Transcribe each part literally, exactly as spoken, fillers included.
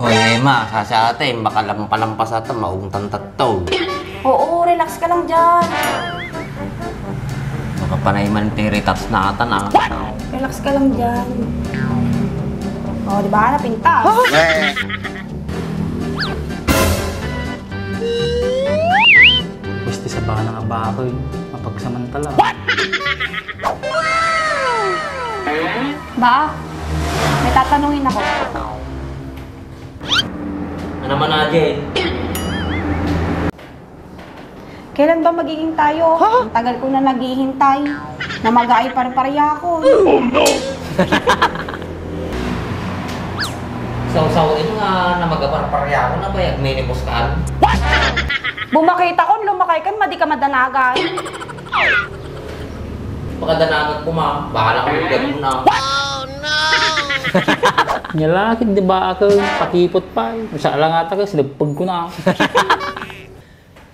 Oy, Emma, sasaaten, baka lampalampasatan, maungtan tatto. Oo, relax ka lang dyan. Baka panay man ti retouch na atan, ah. Relax ka lang dyan. O, di ba? Napintas. Pwes ti sabana nga baboy, mapagsamantala. Ba, may tatanungin ako. Ano man, Ajay? Kailan ba magiging tayo? Ha? Ang tagal ko na naghihintay. Namaga ay parparyakon. Sawsaw ino nga namaga parparyakon, apay agmenopause ka? Bumakit ako, lumakay kan, madi ka madanagan. Pakadanagan ko, ma. Bahala ka, magbiag mo na. Nya la ket, di ba, ako, pakipot pay. Masala nga ta, sinagpag ko na.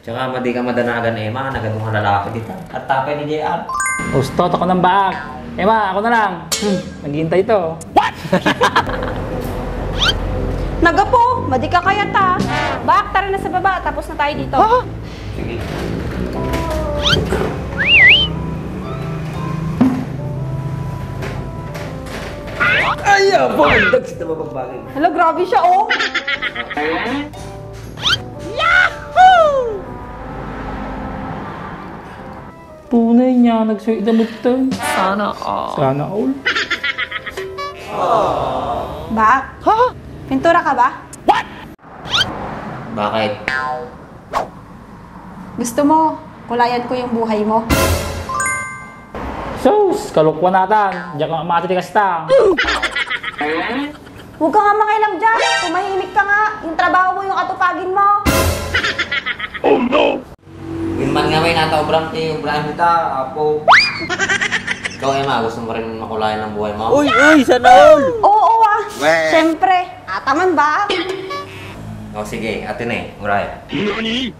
Tsaka, madi ka madanagan, Emma, nagadu nga lalaki dita. At tapay ni J R. Gusto, ako nang baak. Emma, ako na lang. Hmm, naghihintay to. Nagapo, madi ka kayat, ah. Baak, tara na sa baba, tapos na tayo dito. Ha? Sige. Ay, abang! Dagsita mapagbagay. Hala, grabe siya, oh. Yahoo! Tunay nga, nagsuy da mo tayo. Sana all. Sana all. Baak. Ha? Pintura ka ba? Bakit? Gusto mo, kulayan ko yung buhay mo? Sus, kalokohan atan. Diak nga mati ti kasta. Huwag ka nga mangailam dyan. Tumahimik ka nga. Yung trabaho mo, yung atupagin mo. Oh, no! Yun man nga, may nataobram ti obrahan dita, apo. Ikaw, Emma, gusto mo rin makulayan ang buhay mo? Uy, uy, sana all! Oo, oo, ah. Weh. Siyempre. Ataman ba? O, sige, atin eh, uray. Nani?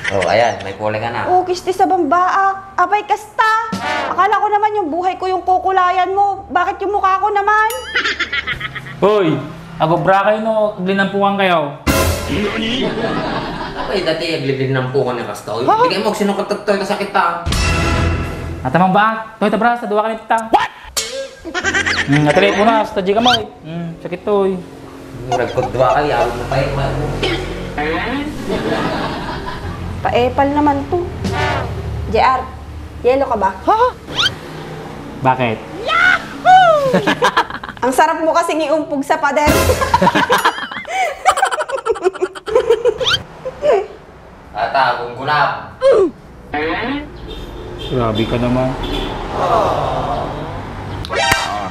O, ayan, may kulay ka na. O, kisti sa bambaak. Apay, kasta. Akala ko naman yung buhay ko yung kukulayan mo. Bakit yung mukha ko naman? Hoy! Agobra kayo, no? Aglinampungan kayo. Nani? Apay, dati aglinampungan ni kasta, oy. Ha? Di kayo magsinungkat, toy, nasakit ta. Atamang ba? Toy, tabras, sa duwa ka nita. What? Hmm, nateleponas, ta di ka mo. Hmm, sakit to eh. Murag kudwa ka, yawid na pa eh, ma-, Paepal naman to. J R, yelo ka ba? Ha? Bakit? Ang sarap mo kasing iumpog sa pader. Ata, gunggunap. Grabe ka naman. Ah,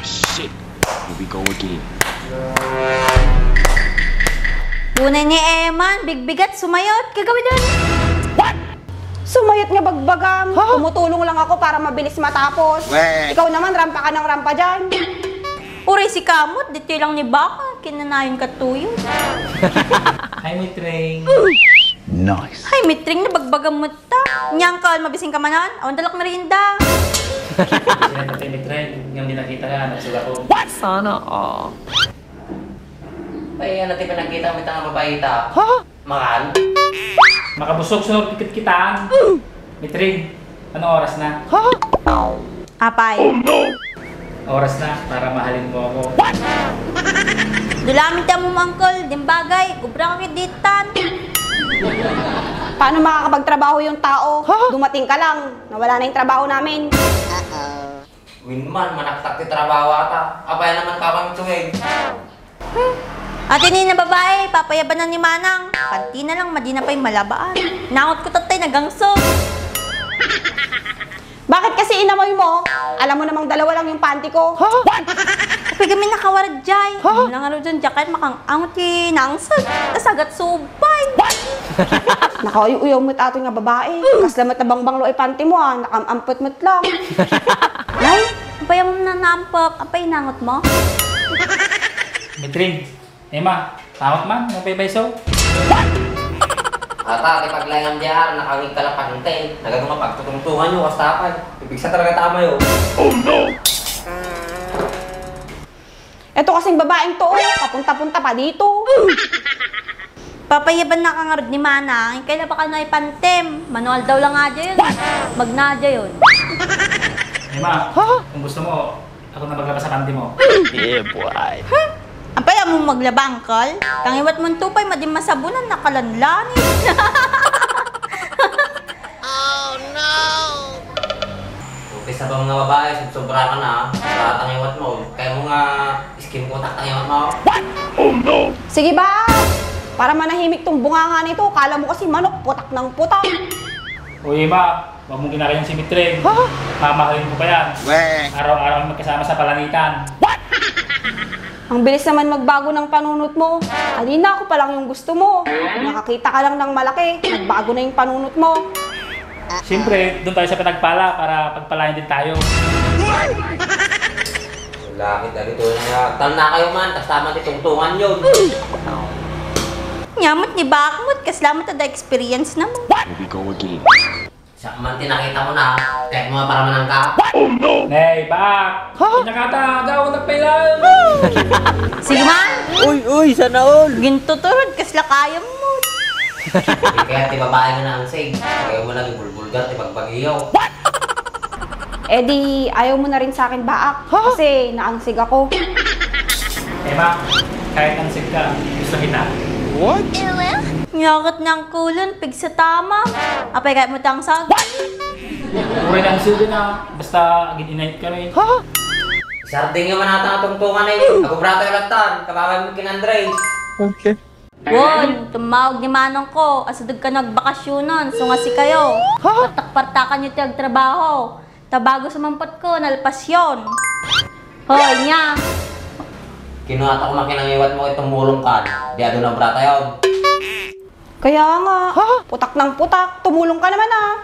shit. Here we go again. Tunay ni Eman, bigbigat, sumayot, kagawid. What? Sumayot nga bagbagam. Ha? Tumutulong lang ako para mabilis matapos. Weh. Ikaw naman, rampa ka ng rampa dyan. Uray si kamot, ditoy lang ni baka, kinanayon ka tuyo. Hi, Mitreng. Nice. Hi, Mitreng, nabagbagam mo ta. Nyangkal, mabising ka manan? Awan dalak merienda. Sila pati Mitreng, ngam di nakita nga, nagsuga ko. Sana all. Ay, ano ti pinagkita mo itang babae ta? Ha? Mangan? Makabusog, sunod, pikit kitaan. Mitreng, anong oras na? Ha? Apay. Oh, no! Oras na para mahalin mo ako. Dulamin ti ammo, Uncle. Dimbagay, gubra ka ditan. Paano makakapagtrabaho yung tao? Ha? Dumating ka lang, nawala na yung trabaho namin. Winman, manaktak ti trabaho ata. Apay naman, Kakang Cheweng. Ati ni na babae, papayabanan ni Manang. Panti na lang, madi na pa'y malabaan. Nangot ko, tatay, nagangsog. Bakit kasi inamoy mo? Alam mo namang dalawa lang yung panty ko. Ha? Apay kami nakawarad, Jay. Ha? Ano lang aro dyan, Jack, ay makang-angot ti nangsag. Tas agat subay. Nakauyaw-uyaw met atoy nga babae. Kasla met nabangbanglo ay panty mo, ah. Nakam-ampet met lang. Ay, apay mo na naampek. Apay nangot mo? Mitring, Emma, tawag man, mabaybayso. Ata, ti paglaingam diay, nakangig ka la pante. Nagadu nga pagtutungtungan yo, kasta pay. Pipigsa talaga ta amayo. Eto kasing babaeng to, oh, papunta-punta pa dito. Papayaban na ka ngarud ni Manang, inkay la baka no ay pantem. Mano aldaw lang nga dyan. Magna dyan. Emma, kung gusto mo, ako na maglaba sa panty mo. Yeah, boy. Apay, ammo maglaba, angkal? Tangiwat mo to pay, madi masabunan, nakalanlanit. Oh, no! Umpisa pa mga babae, sobra ka na, ha? Sa tangiwat mo. Kaya mo nga, skin ko, tak tangiwat mo. Sige ba? Para manahimik tong bunganga nito, kala mo kasi manok, putak ng putak. Uy, Emma, huwag mong kinakain si Mitring. Ha? Mamahalin ko pa yan. Weh. Araw-araw kami magkasama sa palangitan. Ang bilis naman magbago ng panunot mo. Kanina ako pa lang yung gusto mo. Nakakita ka lang ng malaki, nagbago na yung panunot mo. Siyempre, doon tayo sa pinagpala para pagpalain din tayo. Lakit na dito na. Tal na kayo man, tas tama ti tungtungan yun. Nyamot ni Bakmut, kasla mo ta da experience na mo. Here we go again. Siya man ti nakita mo na, kahit mo para manang ka. Nay, bak! Huh? Pinakata, gawag nagpailan! Sige man! Uy, uy, sana all! Gintuturod, kasla kayam mo. Kaya ti babae nga naangsig, kaya mo naging bulbulgar ti pagbagiyo. Eh di, ayaw mo na rin sa akin, Baak. Huh? Kasi naangsig ako. Emma, kahit angsig ka, gusto kita. What? Nyakat ng kulon, pigsa tama. Apay kahit mo tangsag. Uray ng silbi na, basta agid inait ka rin. Sarding nga man ata nga tungtungan eh. Ako brata yung latan, kababay mo kin Andres. Okay. Won, tumawag ni manong ko, asadeg ka nagbakasyonan, so nga si kayo. Ha? Partak-partakan niyo ti agtrabaho. Ta bago sumangpet ko, nalpas yon. Hoy, nia. Kinuha ta ko makinangiwat mo, itong mulong ka. Di adu na brata yon. Kaya nga, ha? Putak ng putak, tumulong ka naman ah.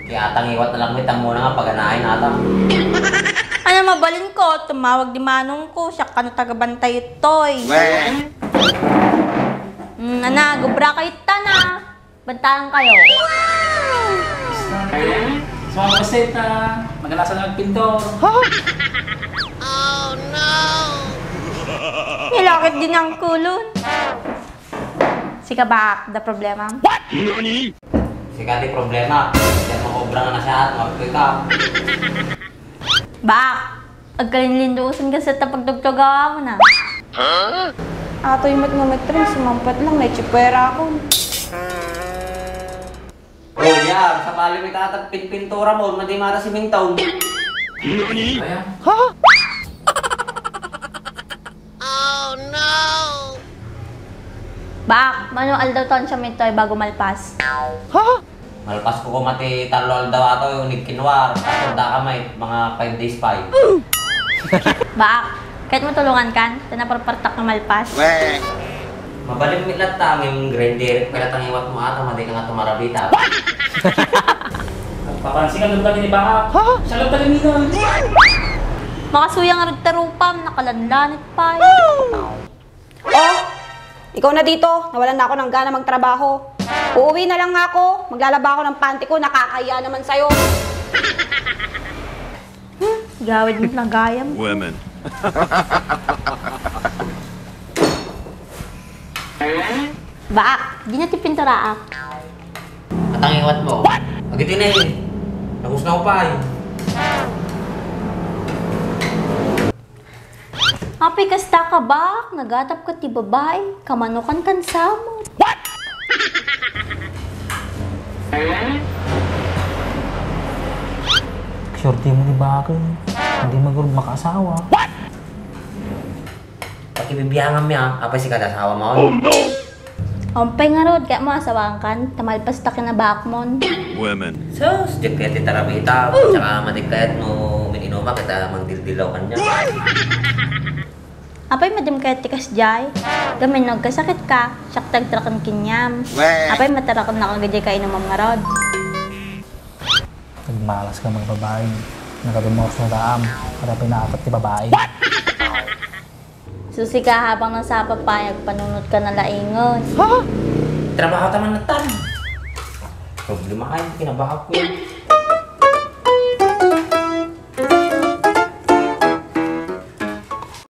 Kaya tangiwat na lang mo, itang muna nga paganahin ata. Ano mabalin ko, tumawag di manong ko, siya ka na tagabantay itoy. Weh! Mm, ana, gubra kayo tana. Bantaan kayo. Sa mga paseta, maganasan na magpintor. Oh, no! Nilakit din ang kulon. Sika ba, the problema? What? Nani? Sika di problema. Diyan mo obra nga na siya at magpil ka. Bak! Agkalinlindusan ka sa tapagtugtugawa mo na. Atoy met nga metreng, sumampat lang, naitsipwera ako. Oh, yeah. Sa pali may tatag pinpintura mo, madi mata si Mintong. Nani? Ayan. Ha? Oh, no! Bak, mano aldaw ton siya mitoy bago malpas? Ha? Malpas ko koma ti tallo aldaw ato, yung nagkinwar. Tapos da ka may mga five days pa yun. Bak, kahit mo tulungan kan, ito na parpartak na malpas. Weh! Mabalin mi latta, ngem grinder, pala tangiwat mo ata, madi ka nga tumarabita. Papansin ka, nagdagi ni Baka. Ha? Siya lang taga Minang. Makasuya nga ragtarupam, nakalanlanit pa eh. Oh, ikaw na dito. Nawalan na ako ng gana magtrabaho. Uuwi na lang nga ako. Maglalaba ako ng panty ko. Nakakahiya naman sa'yo. Hmm, gawid mo lang gayam. Women. Baak, di na ti pinturaak. Atangiwat mo. Agiti na eh. Tapos na upay. Apay kasta ka, Bak? Nagatap ka ti babae, kamanukan kan samot. What? Swerte mo ni Bak, eh. Hindi magurog makaasawa. What? Pakibibiyangan mi, ah. Apay si kada asawa mo? Oh, no! Umpay ngarud, kaya mo asawaan kan, ta malpas ta kinabakmon. Women. Sus, di kayat ti tarabita, tsaka madi kayat no minuma, kita mangdildilaw kanya. Apay, madim kayat ti kasdiay? Gamin no agkasakit ka, siak ti agtraken kaniam. Weh! Apay, mataraken na ka gadiay kainumam ngarud. Nagmalas ka mga babae. Nagadu nga usno daam, kada pinaatap ti babae. Susi ka habang nasapa pa, agpanunot ka na laingon. Ha? Trabaho ta man natan. Problema ay, kinabaho ko.